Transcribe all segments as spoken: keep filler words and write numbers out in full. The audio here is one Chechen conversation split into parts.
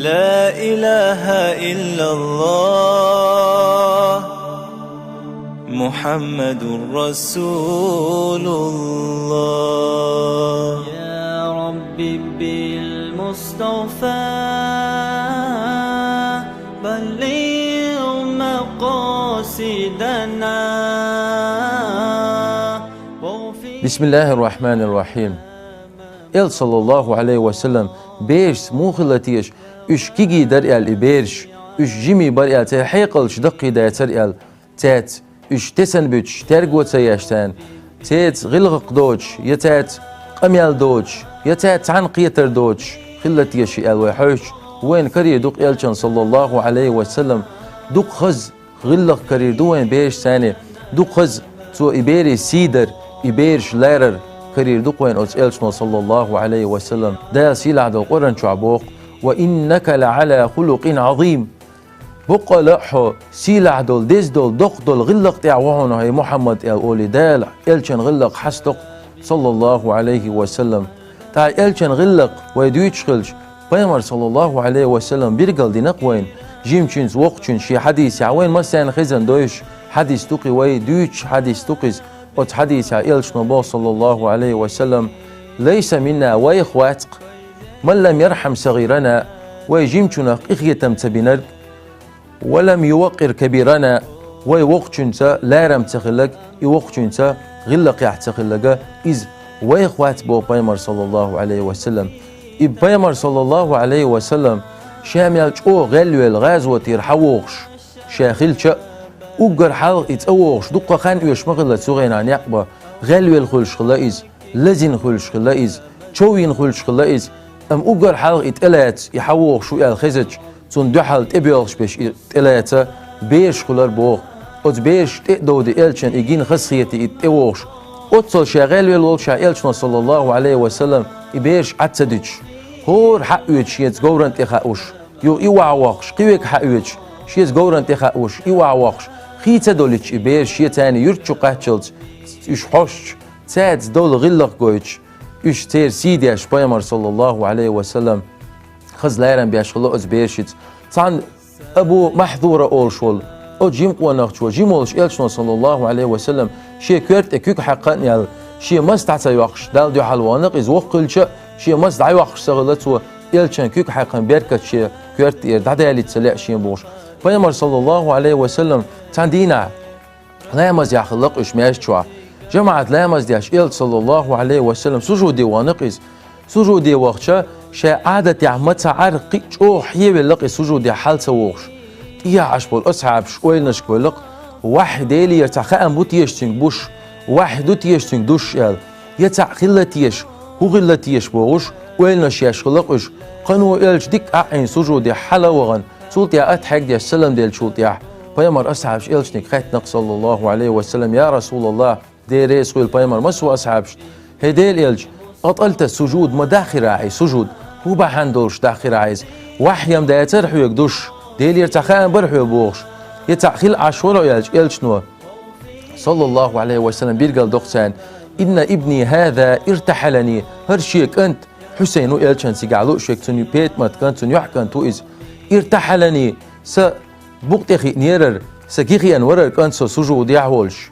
لا إله إلا الله محمد رسول الله. يا رب بالمصطفى بلغ مقاصدنا واغفر. بسم الله الرحمن الرحيم. Эл, саллаллаху алейхи ва саллам, берашца муха хила теша, уьш кегий дара аьлла и бераш, уьш жимий бара аьлла, церан хьекъалаш даккхий дацара аьлла, цаьрца уьш тесна буьтуш, терго ца еш царна, цаьрца гӀиллакх доцуш, я цаьрца къамел доцуш, я цаьрца цхьаьна кхетар доцуш хила теша аьлла вай хьоьжучу, вайна карийра ду-кх элчано, саллаллаху алейхи ва саллам, дукха хаза гӀиллакх карийра ду вайна берашца, дукха хаза цо и берийн сий дар, и бераш ларар карийра ду-кх вайна оцу элчано, саллаллаху алейхи ва саллам. Дала сийлахь долу Къуръан чохь боху: «Ва иннака ла ала хулукъин азим». Баккъала а хьо сийлахь долу, деза долу, доккха долу гӀиллакх тӀехь ву хьуна, хӀай Мухьаммад, аьлла олий, Дала элчан гӀиллакх хьастокху, саллаллаху алейхи ва саллам. ТӀаккха элчан гӀиллакх вай дуьйцуш хилча, Пайхамар, саллаллаху алейхи ва саллам, биргал дина-кх вайна, жимачуьнца, воккхачуьнца шен хьадисехь, вайна массарна хезна доьшуш хьадис ду-кх и, вай дуьйцуш хьадис ду-кх иза. Оцу хьадисехь элчано боху, саллаллаху алейхи ва саллам: «Лайса минна, вайх вац-кх, ман лам ярхьам сагӀирана, вай жимачунах къинхетам ца бинарг, ва лам юваккъир кабирана, вай воккхачуьнца ларам ца хилларг, и воккхачуьнца гӀиллакхехь ца хилларг, иза вайх вац», боху Пайхамар, саллаллаху алейхи ва саллам. И Пайхамар, саллаллаху алейхи ва саллам, ша мел чӀогӀа гӀелвелла гӀазотера хьавогӀуш ша хилча а, уггар хьалха и цӀа вогӀуш дуккха хан оьшуш ма хилла цу хенахь некъ бан, гӀелвелла хуьлуш хилла иза, лазийна хуьлуш хилла иза, чов йина хуьлуш хилла иза, амма уггар хьалха и тӀелаца, и хьавогӀуш ву аьлла хезачу, цунна дуьхьал тӀебоьлхуш берш и тӀелаца бераш хуьлура боху. Оцу бераш тӀе а довди, элчан и гина хазахетий и тӀевогӀуш. Оццул ша гӀелвелла волуш ша элчано, саллаллаху алейхи ва саллам, и бераш Ӏад ца дуьтуш, хӀора хьаоьцуш шеца говран тӀе хууш, юха и охьавоккхуш, кхин верг хьаоьцуш, шеца говран тӀе хууш, и охьавоккхуш, хи ца долуьйтуш и бераш шеца юьрта чу кхаччалц, уьш хьоьстуш, цаьрца долу гӀиллакх гойтуш, уьш церан сий деш, Пайхамар, саллаллаху алейхи ва саллам, хаза ларам беш хилла оцу берашца. Цхьана Абу Махьзура олуш волу оцу жима къонахчо, жима волуш элчано, саллаллаху алейхи ва саллам, шен коьрта тӀе куьг хьаькхна аьлла, шен маса дӀа ца йоккхуш, Далла дуьхьал вахана-кх иза, воккха хилча а, шен маса дӀайоккхуш ца хилла цо, элчан куьг хьаькхна беркат шен коьрта тӀера дӀаделлийта ца лаьа шена бохуш. Пайхамар, саллаллаху алейхи ва саллам, цхьана дийнахь ламаз яхь хилла-кх уьш маьждиг чохь. ЖамаӀат ламаз деш, элча, саллаллаху алейхи ва саллам, сужуде вахана-кх иза. Сужуде вахча, шайн Ӏадатехь ма ца Ӏара, кхин а чӀогӀа хьевелла-кх и сужудехь хьала ца вогӀуш. ТӀехьа Ӏаш болу асхьабаш ойланашка вуьлла-кх, вахьи Делера цхьа хаам бу теша цуьнга буш, вахьи ду теша цуьнга душ аьлла. Я цхьаъ хилла теша, хӀун хилла теша бохуш, ойланаш еш хилла-кх уьш. Кхано элча дикка Ӏа а Ӏийна сужудехь хьала а вахана, цул тӀаьхьа атхьегдеш салам деллачул тӀаьхьа, пайхамар асхьабаш элчаниг хаьттина-кх, саллаллаху алейхи ва саллам: «Я Расулаллах, Дела реза хуьлда пайхамар, массо а асхьабашна, хӀей Делан элча, атӀалта сужуд, ма даххира ахьа и сужуд, хӀун бахьана долуш даххира ахьа иза? Вахьи-м дацара хьоьга душ, Делера цхьа хаам бара хьоьга бохуш, я цхьаъ хилла Ӏаш вара хьо?» аьлча, элчано, саллаллаху алейхи ва саллам, билгал до-кх царна: «Инна ибни хаза иртахьалани», хӀара шен кӀант Хьусайн ву, элчан цигахь лууш верг, цуьнан ПетӀамат кӀант, цуьнан йоӀ кӀант ву иза. «Иртахьалани», сан букъа тӀе хиънера, сан ги хиъна вара кӀант со сужудехь а волуш.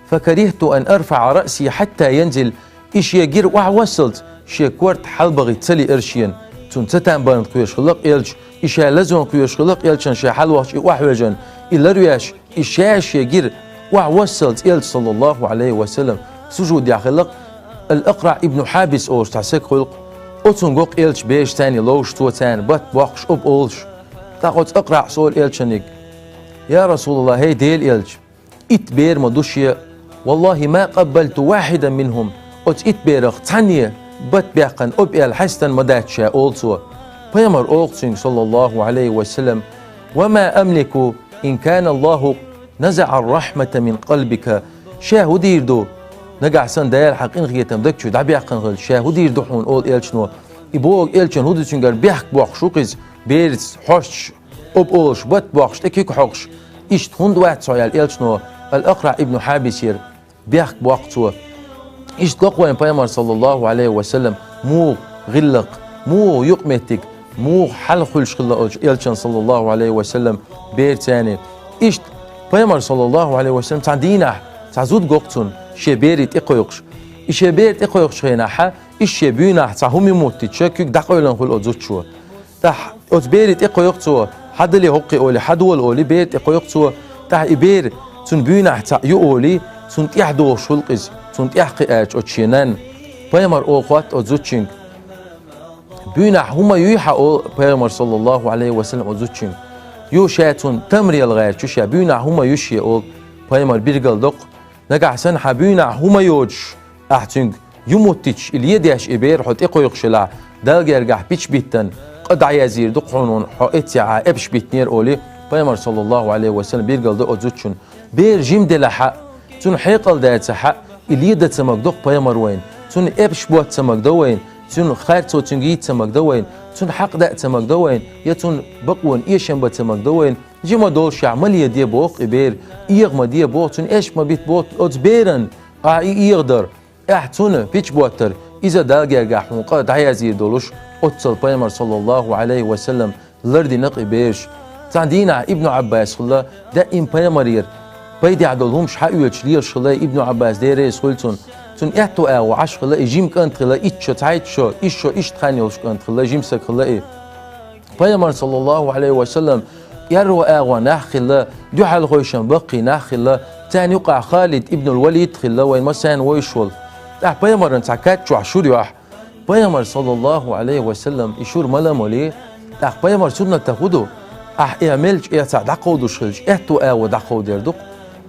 «Факарихту ан арфаӀа раъси хьатта янзил», и шен гира охьавоссалц шен корта хьалабахийта ца лиира шена. Цунна цатам бан кхоьруш хилла-кх элча, и ша лазон кхоьруш хилла-кх элчан ша хьалавахча и охьавоьжна, и ларвеш, и ша шен гира охьавоссалц элча, саллаллаху алейхи ва саллам, сужудехь хилла-кх Ал-Акъраъ ибн Хьабис олуш цхьа саг хуьлу-кх. Оцунна го-кх элча бераш царний ловш, цо царна бат боккхуш, оба олуш. ТӀаккха оцу Акъраъс олу элчаниг: «Я Расулаллах, хӀей Делан элча, итт бер ма ду шен, валлахи, ма къаббалту вахьидан минхум, оцу итт берах цхьанне бат баьккхина оба аьлла хьаьстина ма дац ша», олу цо. Пайхамар олу-кх цуьнга, саллаллаху алейхи ва саллам: «Ва ма амлику ин кана Аллаху назаӀа ар-рахьмата мин къалбика». Ша хӀун дийр ду, нагахь санна Дала хьан къинхетам даг чуьра дӀабаьккхина хилча, ша хӀун дийр ду хьуна, олу элчано. И бохург элчан хӀун ду, цуьнгара бехк боккхуш ву-кх иза, бераца хьоьстуш, оба олуш, бат боккхуш, тӀе куьг хьокхуш, иштта хӀунда вац хьо аьлла элчано Ал-Акъраъ ибн Хьабисера бехк боккху цо. Иштта го-кх вайн пайхамар, саллаллаху алейхи ва саллам, муха гӀиллакх, муха юкъаметтиг, муха хьал хуьлуш хилла оцу элчан, саллаллаху Ӏалайхи ва саллам, берца. Иштта пайхамар, саллаллаху Ӏалайхи ва саллам, цхьана дийнахь цхьа зуда го-кх цунна шен берий тӀекхойкхуш. И шен бер тӀекхойкхучу хенахь, иштта шен буьйнахь цхьа хӀума ю моттуьйтуш, куьг дӀакъевлина хуьлу оцу зудчо. ТӀаккха оцу берий тӀекхойкху цо, хьадале хӀокху олий, хьадола олий, бер тӀекхойкху цо. ТӀаккха и бер цунна буьйнахь цхьаъ ю олий, цунна тӀехь дохуш хуьлу-кх иза, цунна тӀехь кхиарчу оцу шен нанна. Пайхамар олу хотту оцу зудчуьнга: «Буьйнахь хӀума юй хьан?» — олу пайхамар, саллаллаху Ӏалайхи ва саллам, оцу зудчуьнга. «Ю, ша цунна тамар яла гӀерташ ю ша, буьйнахь хӀума ю шен», — олу пайхамар, билгал до-кх. Нагахь санна хьан буьйнахь хӀума йоцуш, ахь цуьнга ю моттуьйтуш, и ледеш и бер хьо тӀекхойкхуш елахь, Далла гергахь пич биттина, къа дӀаязйийр ду-кх хьуна, хьо эццехь а эпаш биттинера олий, пайхамар, саллаллаху Ӏалайхи ва саллам, билгал до оцу зудчунна. Бер жима делахь а, цунна хьекъал дацахь а, и ледан ца магадо-кх пайхамар вайна, цунна эпаш ботта ца магадо вайна, цунна харцо цуьнга йийца ца магадо вайна, цунна хьакъ даа ца магадо вайна, я цунна бакъонан эшам бан ца магадо вайна, жима долушехь ма леде боху и бер, эгӀа ма де боху, цунна эшпа ма битта боху оцу беран, а, и эгӀа дар. Ахь цунна пич боттар, иза Далла гергахь хьуна къа дӀаязйийр долуш, оццул пайхамар, саллаллаху Ӏалайхи ва саллам, лардина-кх и бераш. Цхьана дийнахь Ибну Ӏаббас хилла, даим пайхамарера пайдехь долу хӀумаш хьаоьцуш лелаш хилла и Ибну Ӏаббас, Дела реза хуьлда цунна. Цуьнан аьтту агӀо Ӏаш хилла, и жима кӀант хилла, итт шо, цхьайтта шо, исс шо иштта хан йолуш кӀант хилла, жима саг хилла и. Пайхамар, саллаллаху Ӏалайхи ва саллам, кӀерро агӀо нах хилла, дуьхьалхойшан баккхий нах хилла, царна юкъахь Халид ибнул Валид хилла, вайн массарна вовзаш волу. ТӀаккха пайхамаран цхьа кад чохь шура йохь. Пайхамар, саллаллаху Ӏалайхи ва саллам, и шура мала а молий, тӀаккха пайхамар суннатах хӀун ду? Ахь эхь мелча, эхь цхьаъ дӀакховдуш хилча, аьтту агӀо дӀакховдор ду-кх.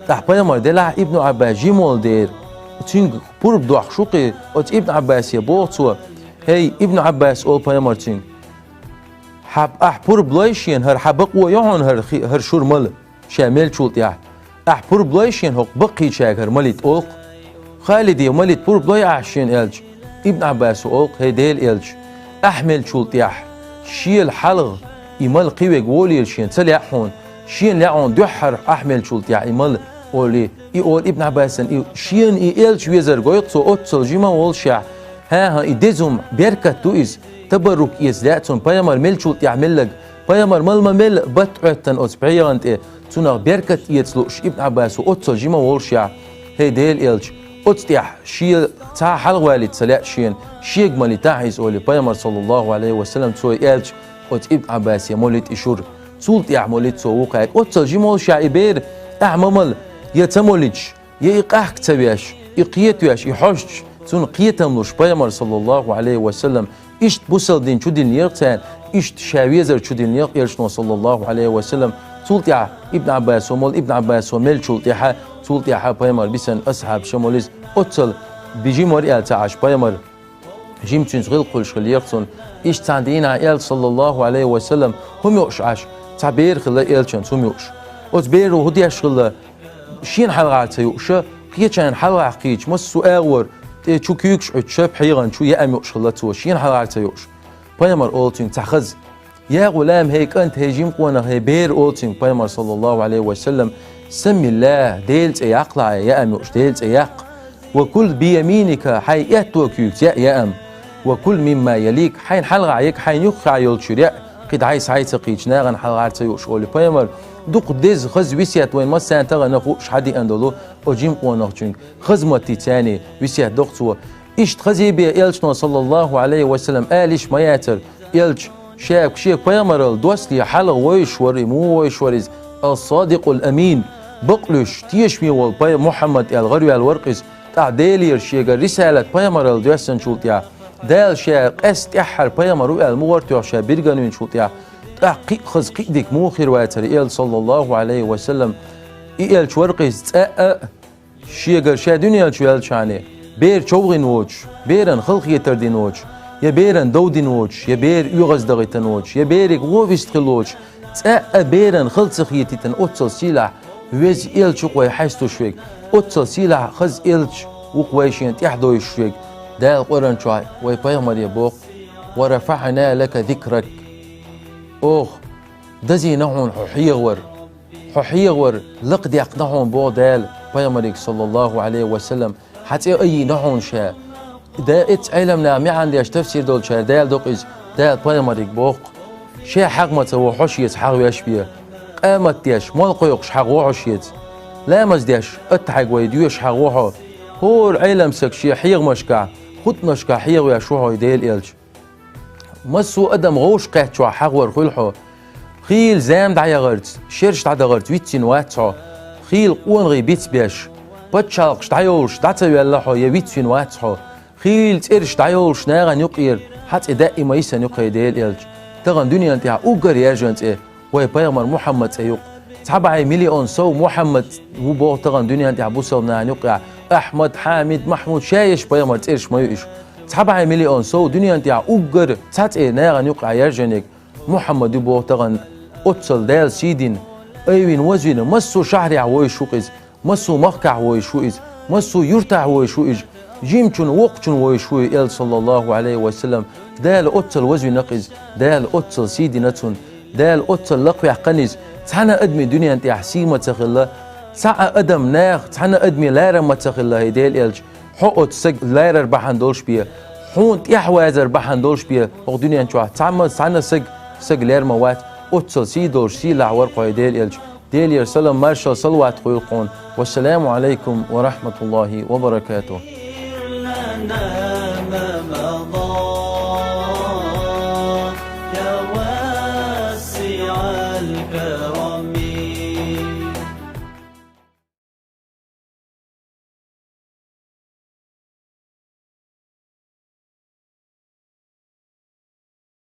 ТӀаккха пайхамар делахь, Ибну Ӏаббас жима волу дера, цуьнга пурба дохуш ву-кх и, оцу Ибну Ӏаббасе боху цо: «ХӀей, Ибну Ӏаббас, — олу пайхамар цуьнга, — хьан, ахь пурба лой шена, хӀара хьан бакъо ю хьуна, хӀара хи-, хӀара шура мала ша мелчул тӀехь? Ахь пурба лой шена хӀокху баккхийчаьрга хӀара малийта?» — олу-кх. Халиде малийта пурба лой ахь шена аьлча, Ибн Ӏаббасо олу-кх: «ХӀей, Делан элча, ахь мелчул тӀехь шела хьалха и мала кхин верг волийла шена ца лаьа хьуна, шена лаьа хьуна дуьххьара ахь мелчул тӀехь и мала», — олий. И олу Ибн Ӏаббасана, и шена и элча везар гой-кх цо оццул жима а волушехь. ХӀан-хӀа, и деза хӀума, беркат ду иза, табаррук эца лаьа цунна, пайхамар мелчул тӀехь мелларг, пайхамар мала ма мелла, батт Ӏоьттина оцу пхьегӀан тӀе, цунах беркат эца лууш Ибн Ӏаббасо оццул жима а волушехь. ХӀей, Делан элча, оцу тӀехь шен цхьа а хьалхавалийта ца лаьа шена, шега малийтахьа иза, олий пайхамар, саллаллаху Ӏалайхи ва саллам, цо и аьлча, оцу Ибн Ӏаббасе молийта и шура. Цул тӀехь молийта цо вукхаьрга. Оццул жима волушехь и бер, ахь ма мала, я ца молуьйтуш, я и къахка ца веш, и кхетавеш, и хьожуш, цунна кхетам луш пайхамар, саллаллаху Ӏалайхи ва саллам, иштта бусалба дин чу диллинера-кх царна, иштта ша везар чу диллинера-кх элчано, саллаллаху Ӏалайхи ва саллам. Цул тӀаьхьа Ибн Ӏаббасо молу, Ибн Ӏаббасо мелчул тӀаьхьа, цул тӀаьхьа пайхамар бисина асхьабаша молу иза. Оццул бежим вара аьлла ца Ӏаш пайхамар. Жимма цуьнца гӀиллакх хуьлуш хиллера цунна. Иштта цхьана дийнахь элча, саллаллаху Ӏалайхи ва саллам, хӀума юуш Ӏаш, цхьа бер хилла элчанца хӀума юуш. Оцу беро хӀун деш хилла, шена хьалхара ца юуш, кхечарна хьалха кхийча, массо а агӀор тӀе чу куьйгаш Ӏуьттуш, пхьегӀан чу яа юуш хилла цо, шена хьалхара ца юуш. Пайхамар олу цуьнга цхьа хаза: «Я гӀулам, хӀей кӀант, хӀей жима къонах, хӀей бер», — олу цуьнга пайхамар, саллаллаху Ӏалайхи ва саллам, «саммиллах, Делан цӀе яккхалахь, яа юуш, Делан цӀе яккха. Ва кул бияминика, хьайн аьтто куьйгаца яа яам. Ва кул мимма ялик, хьайна хьалха яа, хьайна юххехь йолчуьра яа, кхин дӀай-схьай ца кхийча, нахана хьалхара ца юуш», — олу пайхамар. Дукха деза, хаза весет вайн массарна тахана хууш хьадеана долу оцу жима къонахчуьнга, хаза маттица царний весет доху цо. Иштта хаза бен элчано, саллаллаху Ӏалайхи ва саллам, ала йиш ма яцара, элча ша шен пайхамаралла доссале хьалха вовзаш вара, и муха вовзаш вара иза? Ас-Садикъул Амин, бакълуьйш, тешаме волу пай-, Мухьаммад аьлла гӀараваьлла вара-кх иза. ТӀаккха Делера шегара рисалат пайхамаралла доьссинчул тӀаьхьа, Дала ша къаьсттина тӀаьххьара пайхамар ву аьлла мугӀар тоьхна ша бирган винчул тӀаьхьа, тӀаккха кхин а хаза, кхин а дика муха хир вацара элча, саллаллаху Ӏалайхи ва саллам? И элча вара-кх иза цкъа а шегара ша дуьнен чу ваьллачхьана бер човхийна воцуш, беран халахетар дина воцуш, я беран дов дина воцуш, я бер оьгӀаздахийтина воцуш, я берега вон вистхилла воцуш, цкъа а беран хала ца хетийтина, оццул сийлахь веза элча ву-кх вай хьестуш верг, оццул сийлахь хаза элча ву-кх вай шена тӀаьхьадовзуш верг. Дала Къуръан чохь вай пайхамаре боху: «Ва рафаъна лака зикрак». Оха дазийна хьуна хьо хьехавар. Хьо хьехавар лакхадеккхина хьуна боху Дала пайхамарига, саллаллаху Ӏалайхи ва саллам, хьан цӀе айина хьуна ша. Да, эццу Ӏеламнаха маьӀна деш, тафсир долчара Дала докъаза, Дала пайхамарига боху-кх: Ше хьагӀ ма ца во хьо шеца хьагӀ веш бе. Къамат деш, мол кхойкхуш хьагӀ во хьо шеца. Ламаз деш, аттахьайг вай доьшуш хьагӀ во хьо. ХӀора Ӏелам саг шен хьегӀамашкахь, хутӀамашкахь хьегӀа веш ву хьо, Делан элча. Массо а адам гӀовшах кхаьччахь хьагӀ вар хуьлу хьо. Хийла зама дӀаяхарца, шераш дӀадахарца вицвина вац хьо. Хийла къонахий бицбеш, пачхьалкхаш дӀайолуш дӀа ца ваьлла хьо, я вицвина вац хьо. Хийла цӀераш дӀайолуш нахана юкъера хьан цӀе даима йисина ю-кх, Делан элча. Тахана дуьнен тӀехь уггар яьржина цӀе вай пайхамар Мухьаммад цӀе ю-кх. Цхьа бӀе миллион сов Мухьаммад ву боху тахана дуьнен тӀехь бусалба нахана юкъехь. Ахьмад, Хьамид, Махьмуд, ша еш пайхамар цӀераш ма ю уьш. Цхьа бӀе миллион сов дуьнен тӀехь уггар цхьа цӀе нахана юкъехь яьржинарг Мухьаммад ю боху тахана. Оццул Дала сий дина, айвина, вазвина, массо а шахьарехь вовзаш ву-кх иза, массо а махкахь вовзаш ву иза, массо а юьртахь вовзаш ву иза, жимачунна, воккхачунна вовзаш ву и элча, саллаллаху Ӏалайхи ва саллам. Дала оццул вазвина-кх иза, Дала оццул сий дина цунна, Дала оццул лакхваьккхина иза. Цхьана а адаме дуьнен тӀехь сий ма ца хилла, цхьа а адам наха, цхьана а адаме ларам ма ца хилла, хӀай Делан элча. Хьо оцу сага ларар бахьана долуш бен, хьуна тӀаьхьавазар бахьана долуш бен, хӀокху дуьнен чохь цхьамма, цхьана а саг, сага лер ма вац, оццул сий долуш, сийлахь вара-кх хьо, хӀай Делан элча. Делера салам, маршалла, салават хуьлда хьуна. Вассаламу Ӏалайкум ва рахьматуллахӀи ва баракатухӀ.